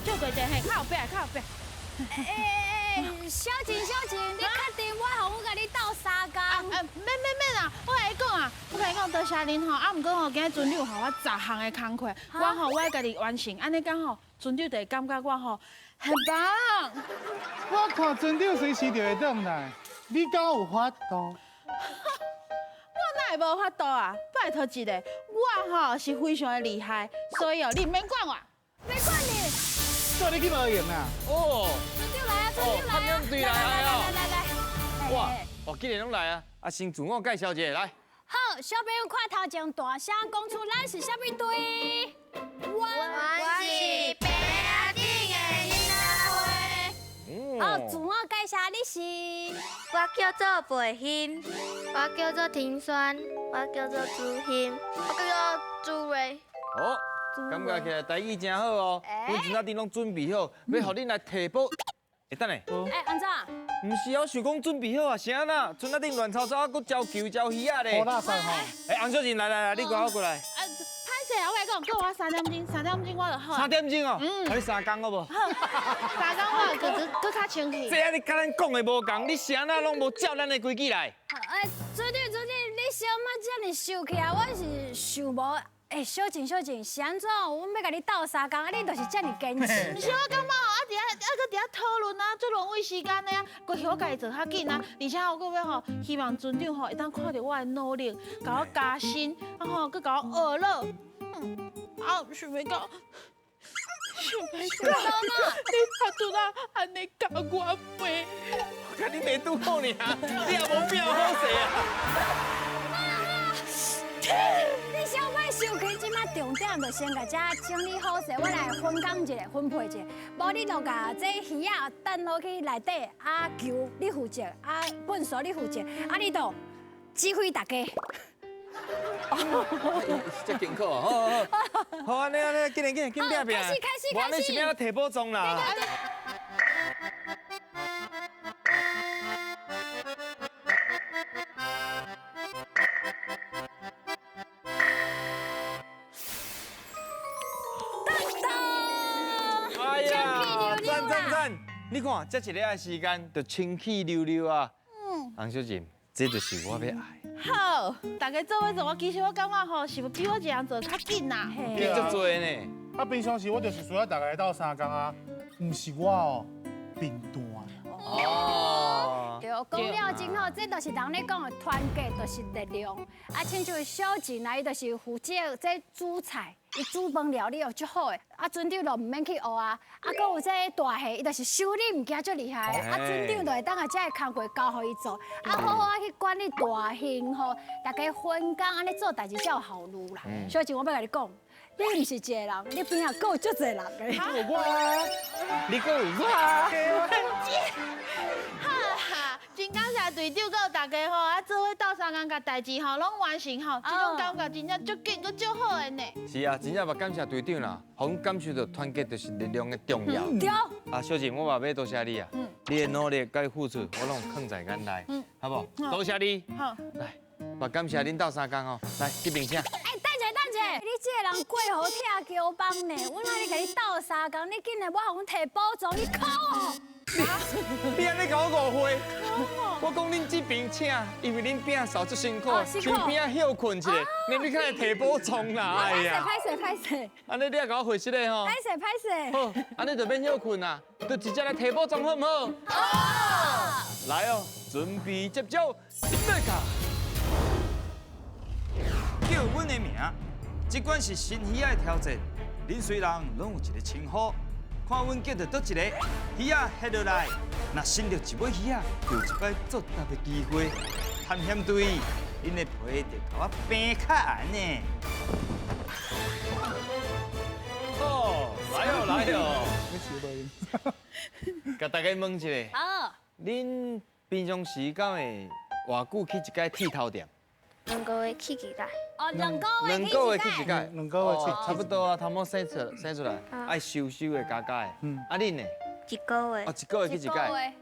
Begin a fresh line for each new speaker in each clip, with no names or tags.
者，照顧者，嘿，較後壁，較後壁。
欸，小靜小靜，你確定我予阮共你鬥相共？
啊，免免免啊！我共你講啊，我共你講，多謝恁吼，啊，毋過吼，今日船長予我十項的工課，我吼我愛家己完成，按呢講吼，船長就會感覺我吼很棒。
我看船長隨時就會轉來，你敢有法度？
我哪會無法度啊？拜託一下，我吼是非常的厲害，所以哦，你毋免管我。
免管你。
叫你去無閒啊？
哦。
船長來啊！船長來啊！
來來
來來來。
哇，哦，竟然攏來啊！啊，先自我介紹一下來。
好，小朋友看頭前大聲講出咱是啥物隊？阮
是棚仔頂的囡仔
會。好，自我介紹，你是？
我叫做培欣，我叫做庭萱，我叫做朱欣，我叫做朱瑞。
好，感覺起來台語真好哦。阮船仔頂攏準備好，欲予恁來提報。欸，等下。
欸，按怎？
毋是啊，我想講準備好啊，是按怎？船仔頂亂糟糟，啊，閣招球招魚仔咧。
好垃圾吼！
欸，洪小姐，來來來，你過過來。
啊，歹勢啊，我共你講，閣予我3點鐘，3點鐘我就好。
3點鐘哦。嗯。予你三工好無？
好。三工我閣閣較清氣。
這按呢佮咱講的無仝，你是按怎攏無照咱的規矩來？
欸，船長船長，你小莫遮爾生氣啊？我是想無。欸，小靜小靜，是按怎？阮欲共你鬥相共，啊，你就是遮爾堅持。
毋是，我感覺吼，啊，佇遐啊，閣佇遐討論啊，足浪費時間的啊。過去我家己做較緊啊，而且我閣欲吼，希望船長吼會當看著我的努力，共我加薪，啊吼，閣共我學了。啊，想欲到，想欲到，你頭拄仔按呢共我罵。
我共你罵拄好爾，你也無變好勢啊。
你小莫生氣，這馬重點就先共這整理好勢，我來分工一下，分配一下。無你就共這魚仔等落去內底，啊球你負責，啊糞埽你負責，啊你就指揮大家。
這辛苦哦，好好好，好按呢按呢，緊來緊來緊拚拚。
開始開始開始。
無按呢是欲按怎提寶藏啦？哎呀，讚讚讚！你看，這一个時間就清氣溜溜啊。嗯。洪小姐，這就是我欲愛。
好，大家做伙做，我其實我感覺吼，是比我一人做較緊啦。
緊足濟呢。
啊，平常時我就是需要大家來鬥相共啊，毋是我哦，貧惰。
哦。
對，講了真好，這就是人咧講的團結，就是力量。啊，親像小靜啊，伊就是負責這煮菜。伊煮飯料理哦足好的，啊船長就毋免去學啊，啊閣有這個大戲，伊就是修理物件足厲害，啊船長就會當共這个工課交予伊做，啊好好啊去管理大型吼，大家分工按呢做代誌才有效率啦。小靜，我欲共你講，你毋是一个人，你邊仔閣有足濟人的。
有我，
你閣有我。
真感謝隊長，閣有大家吼，啊，做伙鬥相共，共代誌吼攏完成吼，這種感覺真正足緊閣足好的呢。
是啊，真正嘛感謝隊長啦，予阮感受到團結就是力量的重要。
對。
啊，小靜，我嘛欲多謝你啊，你的努力佮付出，我攏有囥在眼內，好無？多謝你。
好。
來，嘛感謝恁鬥相共吼，來這邊請。
欸，等一下，等一下，你這個人過河拆橋枋呢？阮按呢共你鬥相共，你竟然無予阮提寶藏，你可惡！
你按呢共我誤會，我講恁這邊請，因為恁餅掃足辛苦，去邊仔歇睏一下，你較會提寶藏啦。哎呀，
歹勢歹勢歹勢。
按呢你也共我回失禮吼。
歹勢歹勢。
好，按呢就免歇睏啦，就直接來提寶藏好毋好？
好。
來哦，準備接招，來卡。
叫阮的名，這款是新魚仔的挑戰，恁雖然攏有一個稱呼。看阮叫著佗一個魚仔翕落來，若伸著一尾魚仔，就有一擺作答的機會。探險隊，𪜶的皮就共我平較硬呢。
哦，來哦來哦，共大家問一下，
好，
恁平常時敢會偌久去一擺剃頭店？
兩個月去一擺。
哦，兩個月
兩個月去一擺，
兩個月去，
差不多啊，頭毛洗出洗出來，愛修修的加加的。啊，恁呢？
一個月。
哦，一個月去一擺。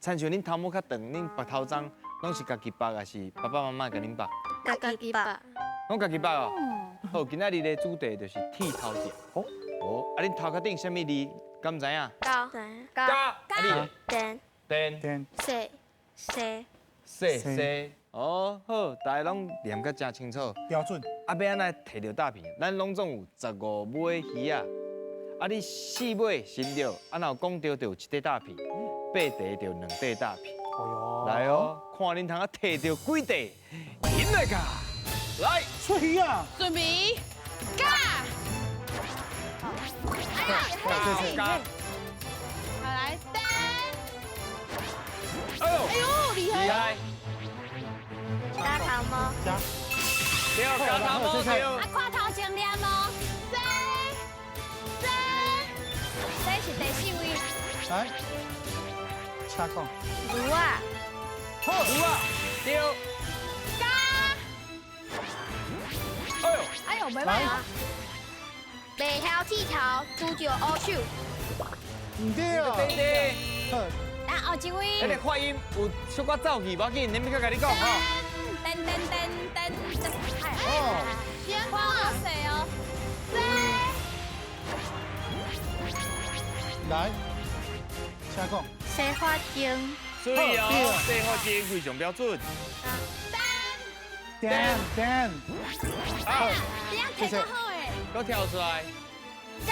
親像恁頭毛較長，恁縛頭鬃攏是家己縛，還是爸爸媽媽共恁縛？
家己縛。
攏家己縛哦。好，今仔日的主題就是剃頭店。哦，啊，恁頭殼頂啥物字敢知影？
高
加，
高
啊你咧？
电
电
电
细细
细细。哦，好，大家拢念甲真清楚。
标准。
啊，欲按怎提著大片？咱拢总有15尾鱼仔，啊，你四尾寻著，啊，若有讲著就有一块大片，八块就两块大片。
哦哟，
来哦，看恁通啊提著几块，紧来噶，来，
出鱼啊！
准备，加。
加。
好来，灯。
哎呦，
哎呦，厉害！
厉害。
加头毛。
加。
对，加头毛对。
啊，看头前念哦。
三，三，
这是第四位。
来，请讲。
牛仔。
好，牛仔，对。
加。
哎呦，
哎呦，袂歹啊。
袂晓剃头，拄著乌手。
毋对。
对对。
好。
啊，后一位。
彼个发音有小可走去，无要紧，恁欲佮佮你讲吼。
噔噔噔噔噔，
哦，
先
看好势哦。
来，请讲。
洗发精。
水哦，洗发精非常标准。
噔噔。
啊，你啊提较好诶。
阁跳出来。
加。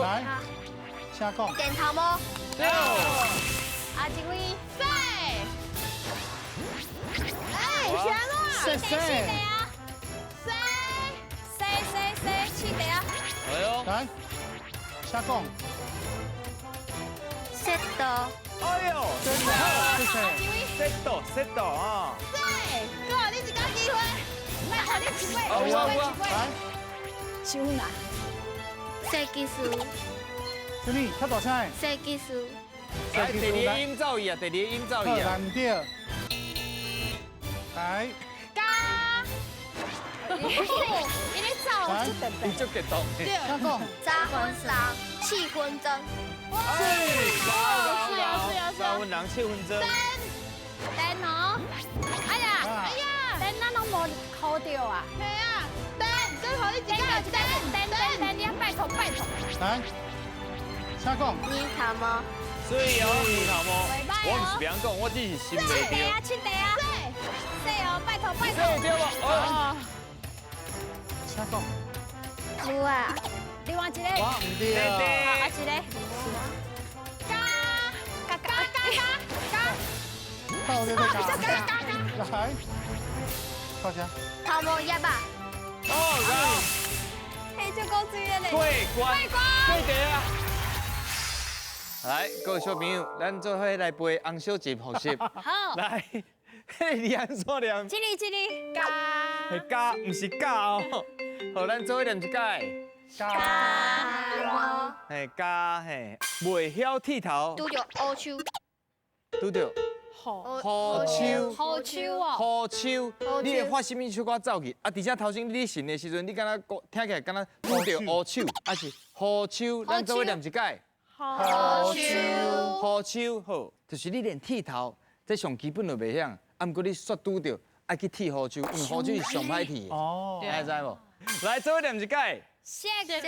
来，请讲。
电头毛。
对。
啊，一位。
对。哎，谁啊？
谢谢。
四，
四四四，四个啊。
哎呦。
来，请讲。
雪道。
哎呦，
真好，谢谢。
雪道，雪道啊。
四，哥，你一个机会。
来，予你一尾，一尾，一尾。
来。
收啦。
设计师。
什么？较大声。
设计师。
来，第二个音走去啊，第二个音走去啊。
来，毋对。来。
加。
伊咧走，足特别。
伊足激动。
对。
请讲。
三分人，七分钟。
是
啊是啊是啊。
三分人七分钟。
灯哦。哎呀哎呀，灯咱拢无考著啊。
系啊，灯，再予你一个灯
灯灯灯，你拜托拜托。
来，请讲。
你头毛。
水哦，你头毛。我毋是袂晓讲，我只是心袂著。
七块啊，七块啊。四哦，拜托拜托。
对无？哦。
请讲。
牛啊。
另外一个。
哇，毋对。
啊，一个。
加加加加加。
到这个加加加。来，大家。
头毛叶啊。
哦，来。
嘿，这够水的咧。
过关。过关。对啊。来，各位小朋友，咱做伙来背洪小吉复习。
好。
来，嘿，你按怎念？
这里这里。
加。
系加，毋是加哦。好，咱做伙念一摆。
加。
嘿，加嘿，袂晓剃头。
拄著乌手。
拄著。
虎
手。
虎手哦。
虎手。你会发什么小可走去？啊，而且头先你念的时阵，你敢若听起来敢若拄著乌手，还是虎手？咱做伙念一摆。
虎手。
虎手好，就是你连剃头，这上基本就袂晓，啊，毋过你煞拄著爱去剃虎手，因为虎手是上歹剃的。
哦。
你知无？来，做伙念一摆。
设计
师。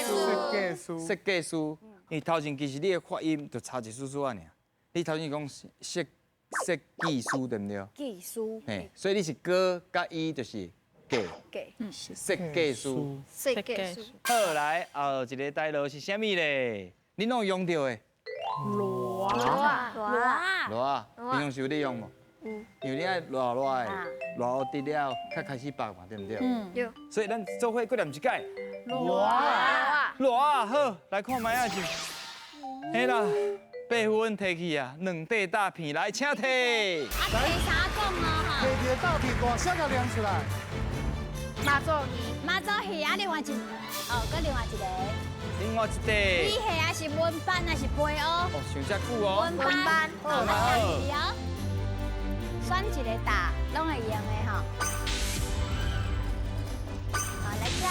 设计师。
设计师。因为头前其实你的发音就差一丝丝仔尔。你头先讲设设计师对毋对？
技师。
嘿，所以你是哥佮伊就是计。
计。
设计师。
设计师。
好，来，后一个题目是啥物咧？你拢有用著的？
热
热
热啊！平常时有咧用无？
有。
因为你爱热热的，热滴了，较开始缚嘛，对毋对？
嗯。
对。
所以咱做伙阁念一摆。
热
热啊！好，来看觅仔是。嘿啦，八分提去啊，两块大片来，请提。
啊，提啥讲哦？
提一个大片，大声共念出来。
妈祖鱼。
妈祖鱼啊，另外一，哦，阁另外一个。
另外一块。
你下啊是文班还是飞乌？
哦，想遮久哦。
文班。
好，
好。选一个答，拢会用的吼。好，来加。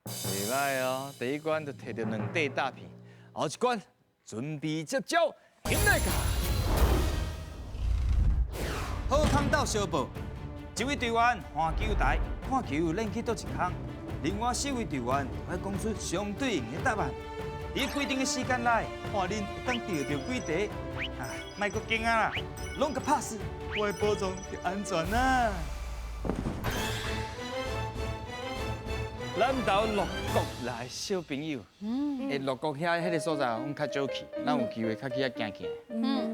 袂歹哦，第一关就提著两块大片，后一关准备接招，起来！
好康斗相报，一位队员换球台，看球练去佗一空，另外四位隊員愛講出相對應的答案。佇規定的時間內，看恁會當著著幾題。啊，莫閣驚啊啦，攏共拍死，我的寶藏就安全啦。咱兜鹿谷來小朋友，欸，鹿谷遐彼个所在，阮較少去，咱有機會較去遐行行。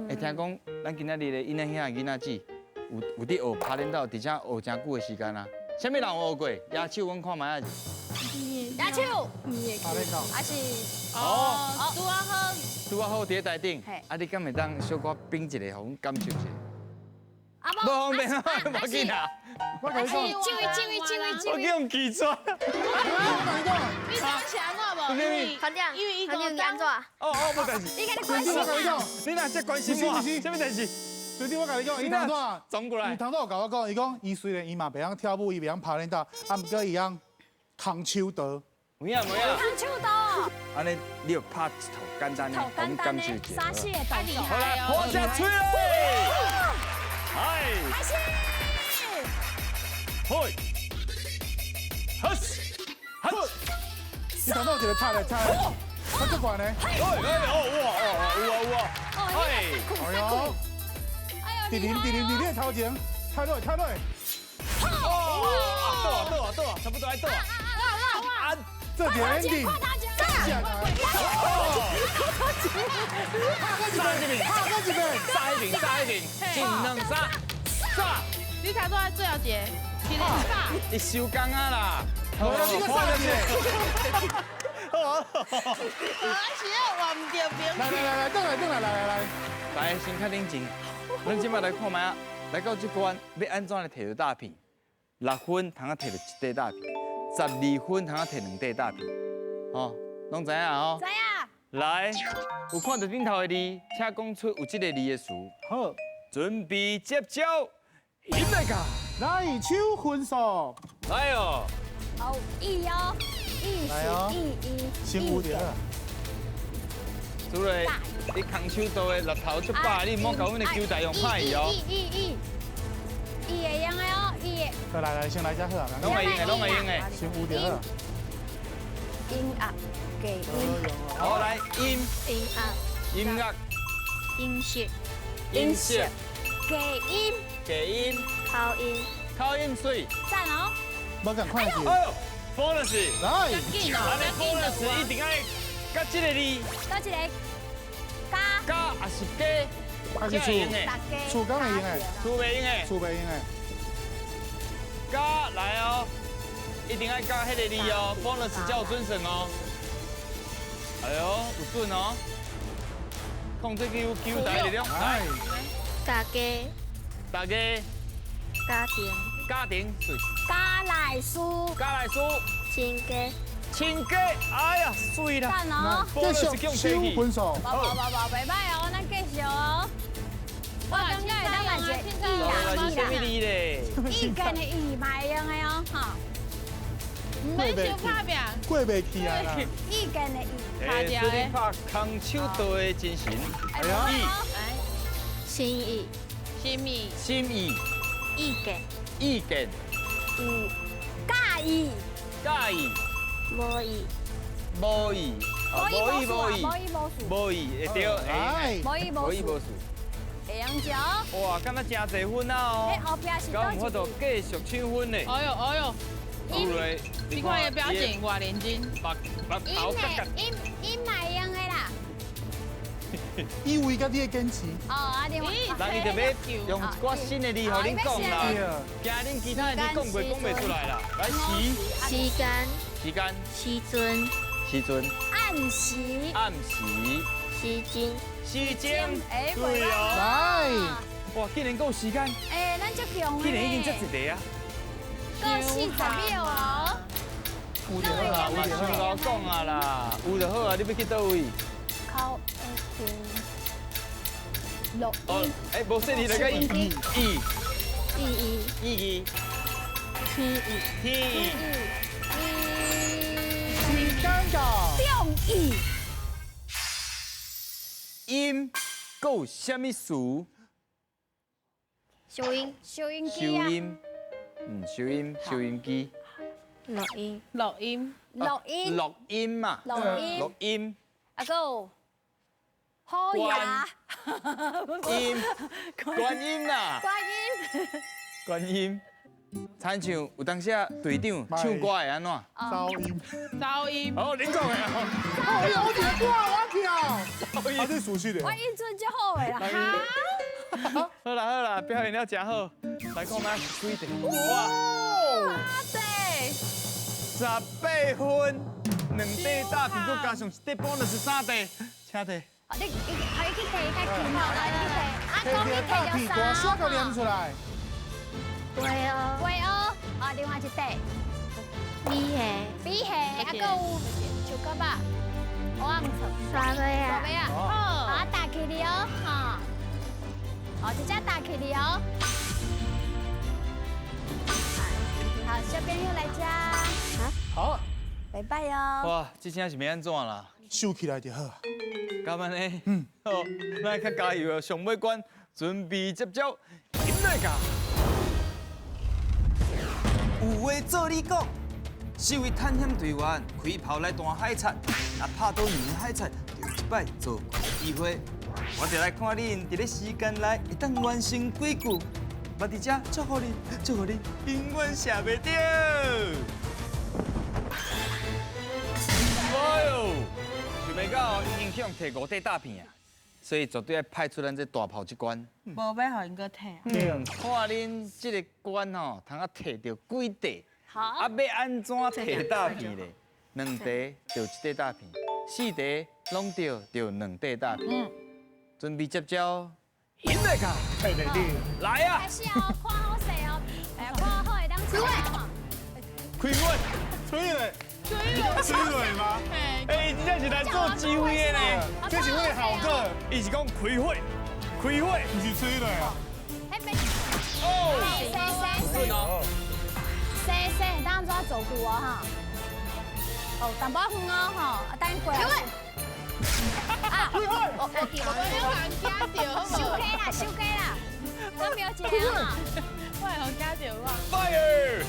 會聽講，咱今仔日的囡仔兄囡仔姊有佇學拍練斗，而且學誠久的時間啊。啥物人有學過？舉手，阮看覓仔。
舉手。
拍練斗。
還是。
哦，拄仔好。
拄仔好佇咧台頂。啊，你敢會當小可比一下，予阮感受一下？無方便啊，無緊啊。
我共你講，
我叫人記錯。
我共你講，你知影是按怎無？
團長，
因為伊
團長你按怎？
哦哦，無代志。
你共你關心
我共你講，
你若這關心我，啥物代志？
最近我共你講，伊頭拄
轉過來，
伊頭拄有共我講，伊講伊雖然伊嘛袂曉跳舞，伊袂曉拍練斗，啊，毋過伊曉空手道。
有影無影？
空手道。
按呢，你著拍一套簡單的，阮感受一下。
三四個動作。
好來，火車吹嘞！哎，
開始。
嘿，好，好，
你頭拄有一個擦來擦來，他足懸的。
哎哎哦哇哦有啊有啊，哎，
哎呦，佇恁佇恁佇你的頭前，踩落踩落。
哦，倒啊倒啊倒啊，差不多愛倒啊。啊，
這一個 ending。
三一邊，三一邊，三一邊，一兩三，三。
你頭拄仔最後一個，一個三。
伊收工啊啦！
好，你閣三一个。
我是要换唔著兵。
來來來來，轉來轉來來來來，
來先較冷靜。咱這擺來看覓仔，來到這關欲按怎來提著詐騙？6分通啊提著一塊詐騙，12分通啊提2塊詐騙，吼，攏知影吼？
知影。
來，有看著頂頭的字，請講出有這个字的詞。
好，
準備接招，翕來噶。
來，手分數。
來哦。
好，意哦，意是意意。
先有著。
主任，你空手道的力頭足大，你毋好共阮的球台用歹去哦。
意意意，意會用的哦，意會。
來來，先來這好啊。
攏會用的，攏會用的。
先有著好。
音樂，低音。
好，來音。
音樂。
音樂。
音色。
音色。
低音。
低音。
口音。
口音媠。
讚哦。
無仝款字。
哎呦，bonus。
來。
按呢 bonus 一定愛佮這个字。
佮這個。加。
加抑是加？
還是厝？厝敢會用的？
厝袂用的。
厝袂用的。
加來哦，一定愛加彼个字哦，bonus 才有準算哦。哎呦，有準哦。控制球球台力量，來。
大家。
大家。
家庭。
家庭。
家內事。
家內事。
親家。
親家，哎呀，媠啦！
讚哦。
繼續收分數。
無無無無，袂歹哦，咱繼續哦。我感覺會當來一個意啦意啦。意見的意嘛會用的哦，吼。
毋免傷拍拚。
過袂去啊啦。
意見的意。
欸，所以拍空手道的精神。
哎
意。
心意。
心意。
心意。
意見。
意見。
意。佮意。
佮意。
無意。
無意。
無意無意。無意無事。
無意會對。
無意無事。會用食。
哇，敢若真濟分啊哦！
欸，後壁是
敢有法度繼續搶分呢？
哎呦哎呦！你看伊的表情，偌認真。
目目頭角角。
𪜶嘛會用的啦。
以為佮你的堅持。
哦，啊，另外。
人伊就欲用一寡新的字予恁講啦，驚恁其他的字講袂講袂出來啦。來，時。
時間。
時間。
時陣。
時陣。
暗時。
暗時。
時間。
時間。
欸，
對哦。
來。
哇，竟然閣有時間。
欸，咱足強的。
竟然已經這一個啊。
閣40秒哦。
有就好啊，有就好。
我講啊啦，有就好啊，你欲去佗位？
口一六
哦，欸，無說你來個意意
意義
意義
天意
天意
時間到。
中意。
音閣有啥物詞？
收音
收音機啊。
收音，嗯，收音收音機。
录音。
录音。
录音。
录音嘛。
录音。
录音。
啊，阁有好牙。
音。观音啦。
观音。
观音。亲像有当时队长唱歌会按怎？
噪音。
噪音。
哦，恁讲的。
哎呦，我听歌我跳。噪音。啊，这熟悉的。
我音准就好的啦。
好啦好啦，表现了真好。来看咱几题。哇！
对。
18分，2块大片，阁加上1块半，就是3块，请提。
你你可以去提较近吼，来去提。啊，讲你提著
三。大声念出来。
鸡鹅。
鸡鹅，啊，另外一块。
米虾。
米虾，啊，阁有树角吧，蚵仔毋错。
沙尾啊。
沙尾啊。好，啊，打起哩哦，哈。好，直接打起哩哦。好，小朋友来吃。
好。
拜拜哦。
哇，这声是欲按怎啦？
收起来就好。
敢按呢？嗯。好，咱较加油哦！上尾关准备接招，饮来噶。有话做你讲，四位探险队员开炮来弹海贼，若拍到两个海贼，就有一摆做机会。我就来看恁伫咧时间内会当完成几句。我伫遮祝福恁，祝福恁永远射袂著。哎呦，想袂到已经去予提5块大片啊，所以绝对爱派出咱这大炮这关。
无欲予𪜶阁提啊。
看恁这个关吼，通啊提著几块？
好。
啊，欲按怎提大片咧？2块就1块大片，4块拢著就2块大片。嗯。准备接招，赢来卡！来啊！
开始哦，看好势哦，哎，看好会当吹哦。
开火！
吹咧！
吹咧！
吹咧吗？
哎，这真是来做指挥的呢。
这是为好个，
伊是讲开火，开火，
不是吹咧啊。
哦。
生生生，当怎做久哦哈？哦，淡薄远哦吼，啊等过来。啊！
我我有人惊到，
收起啦，收起啦，都没有一个哈。
我会予惊到我。
Fire！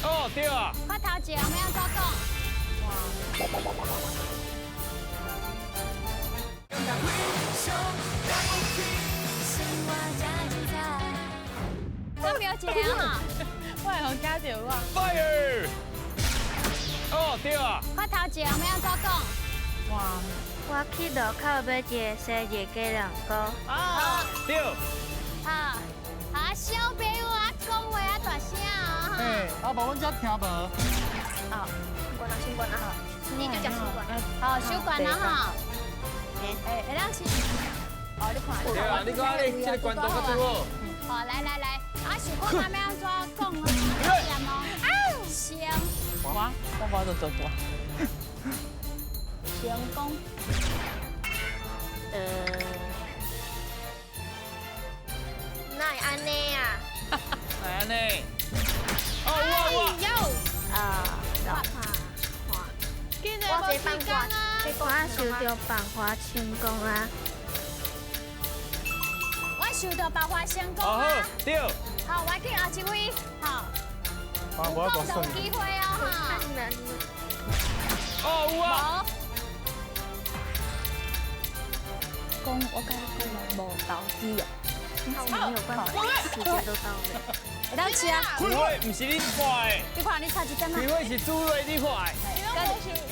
哦，对啊。
发头一个，欲按怎讲？都没有一个哈。
我会予惊到我。
Fire！哦，对啊。
发头一个，欲按怎讲？
哇！
我去路口买一个生日鸡蛋糕。
啊，对。
好，好，小朋友啊，讲话啊大声哦。
哎，啊，无阮遮听无。
好，关啊，先关啊，好，你就讲先关。
好，收关啊哈。哎，会当试。哦，你看。
对啊，你看你这个关度较拄好。
好，来来来，啊，想看欲按怎讲哦？啊，先。
我无就做大。
成功。
哪会按呢啊？
哪会按呢？哦，哇哇！
啊，
我这放花啊！
我受著放花成功啊！
我受著放花成功啊！
对。
好，我去后一位，好。有讲就有机会哦，哈。
哦，有啊。
讲我甲你讲无投机哦，没有办法，时间都到了。
会当试啊？
开火毋是你看的，
你看你差一点啊。
开火是主锐你看的。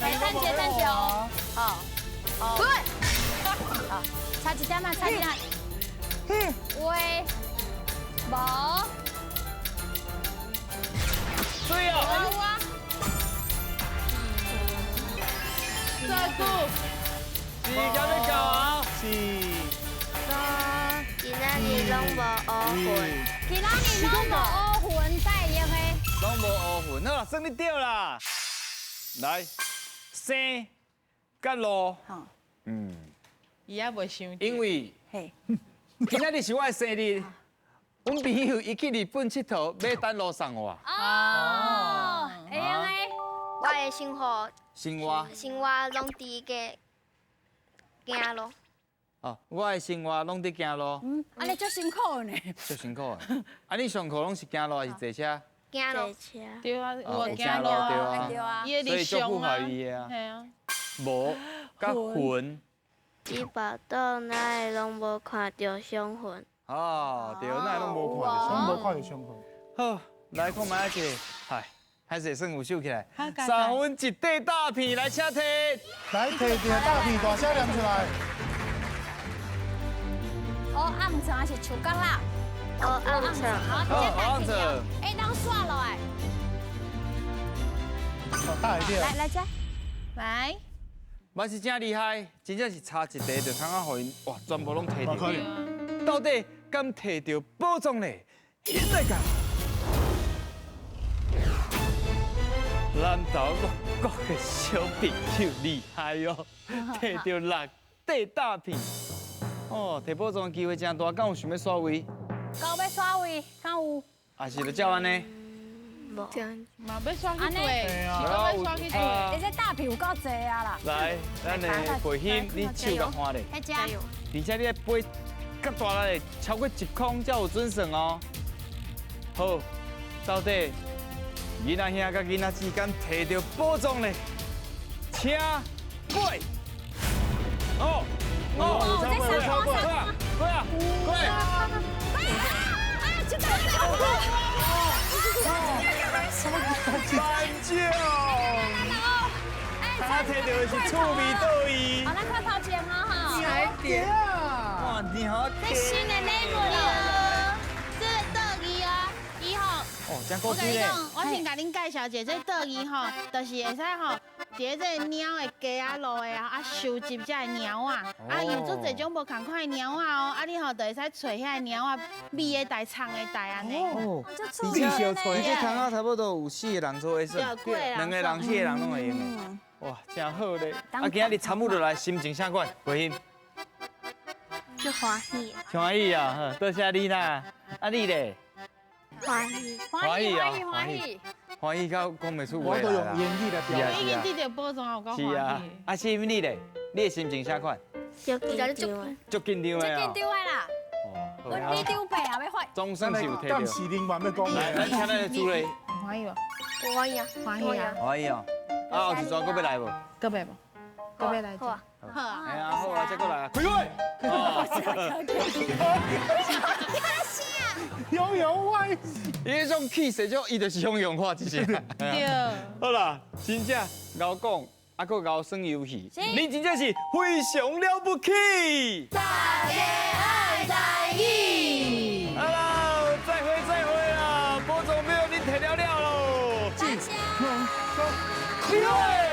来，等一下，等一下哦。好，好。好，差一点啊，差一点。喂，无。
对哦。
有啊。这久。
时间欲到啊！
四、三、
今仔日拢无乌云。
今仔日拢无乌云，才会用的。
拢无乌云，好啦，算你对啦。来，生佮露。嗯。
伊也袂想。
因为，今仔日是我的生日，阮朋友伊去日本𨑨迌，买等路送我。
哦，会用的。
我的生活。
生活。
生活拢伫个行路。
哦，我的生活拢伫行路。
嗯，按呢足辛苦呢。
足辛苦的。啊，你上课拢是行路还是坐车？
行路。
對啊，有行路
對
對啊。
伊
所以足符合伊的啊。
係啊。
無佮魂。
伊跋倒，哪會攏無看著傷痕？
哦，對，哪會攏無看著傷
痕？攏無看著傷痕。
好，來看覓一個，嗨，歹勢算有收起來。三分一塊大片來請提。
來提著大片大聲念出來。
烏暗層還是樹角啦？
烏暗層。
好，直接大片了。哎，當刷落來。
大一點。
來來這，
來。
嘛是真厲害，真正是差一塊就通啊，予𪜶哇，全部攏提著。到底敢提著寶藏咧？現在講，南投六國的小朋友厲害哦，提著六塊大片。哦，提寶藏的機會真大，敢有想欲刷位？
敢有欲刷位？敢有？
還是就照按呢？
無。
嘛欲刷去對，是講欲刷去對。
你這大片有夠濟啊啦！
來，咱的培欣，你手共看咧。而且你愛飛較大力，超過一空才有準算哦。好，到底囡仔兄佮囡仔姊敢提著寶藏咧？請飛！哦哦，
這三關三關，
過啊過啊！頒獎！他提著的是趣味倒伊。
好，咱看頭前啊哈。
彩蝶啊！哇，你好。
這新的禮物了，
這倒伊啊，伊吼。
哦，真古
我跟你講，我先共恁介紹一下，這倒伊吼，就是會使吼，佇這個貓的家仔路的啊，收集這个貓仔，啊，有足濟種無仝款的貓仔哦，啊，你吼就會使揣遐個貓仔，米的袋、葱的袋按呢。
哦，而且這窗仔差不多有四個人做會算，兩個人、四個人攏會用的。哇，真好咧！啊，今仔日參與落來，心情啥款？培欣。
足歡喜。
歡喜啊！多謝你啦。啊，你咧？
歡喜。
歡喜啊！歡喜。
歡喜到講袂出話
我都用言語來表達。
已經得著寶藏，有夠歡喜。
是啊，啊，是你咧？你的心情啥款？
足緊張的。
足緊張的
足緊張的啦。哦。阮李長伯也欲發。
總算是有提著。
敢是人員欲講。
來，咱請咱的主理。
歡喜無？
歡喜啊！
歡喜啊！
歡喜哦。啊，後一逝閣欲來無？
閣欲無？閣欲來。
好啊。
好啊。
哎呀，好啊，再過來啊，開會。
雄雄外，
伊彼種氣勢，就伊就是雄雄化，這是。
對。
好啦，真正𠢕講，啊，閣𠢕耍遊戲，你真正是非常了不起。
大家愛台語。
好啦，再會再會啦，寶藏廟恁提了了咯。
謝謝。
開會。